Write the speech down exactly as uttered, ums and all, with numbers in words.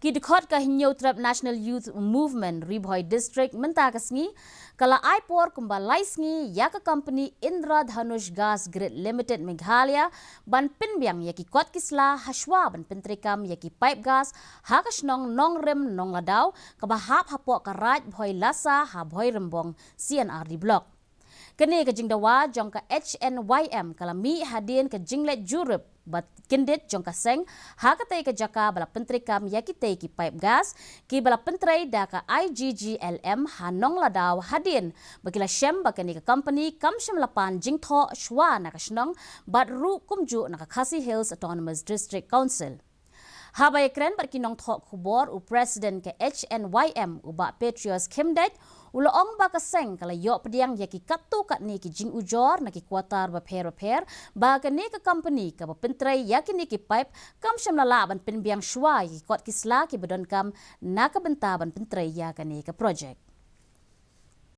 Ki dkhot ka Hynñiewtrep National Youth Movement Ri Bhoi District mynta ka sngi ka la ai por kumba lai sngi ïa ka company Indradhanush Gas Grid Limited Meghalaya ban pynbiang ïa ki kot ki sla hashwa ban pyntreikam ïa ki pipe gas ha ka shnong Nongrim Nongladaw kaba hap hapoh ka Raid Bhoi Lasa ha Bhoirymbong C&RD Block. Kane ka jingdawa jong ka H N Y M ka la mih hadien ka jingleit jurip ba kyndit jong ka seng ha katei ka jaka ba la pyntreikam ïa kitei ki pipe gas kiba la pyntrei da ka I G G L M ha Nongladaw hadien ba ki la shem ba kane ka company kam shym la pan jingthoh shwa na ka shnong bad ruh kumjuh na ka Khasi Hills Autonomous District Council. Haba ïakren bad ki nongthoh khubor u President ka H N Y M u Bah Petrus Khymdeit u la ong ba ka seng ka la ïoh pdiang ïa ki katto katne ki jingujor na ki quarter bapher bapher ba kane ka company kaba pyntrei ïa kine ki pipe kam shym la lah ban pynbiang shwa ïa ki kot ki sla kiba donkam na ka bynta ban pyntrei ïa kane ka project.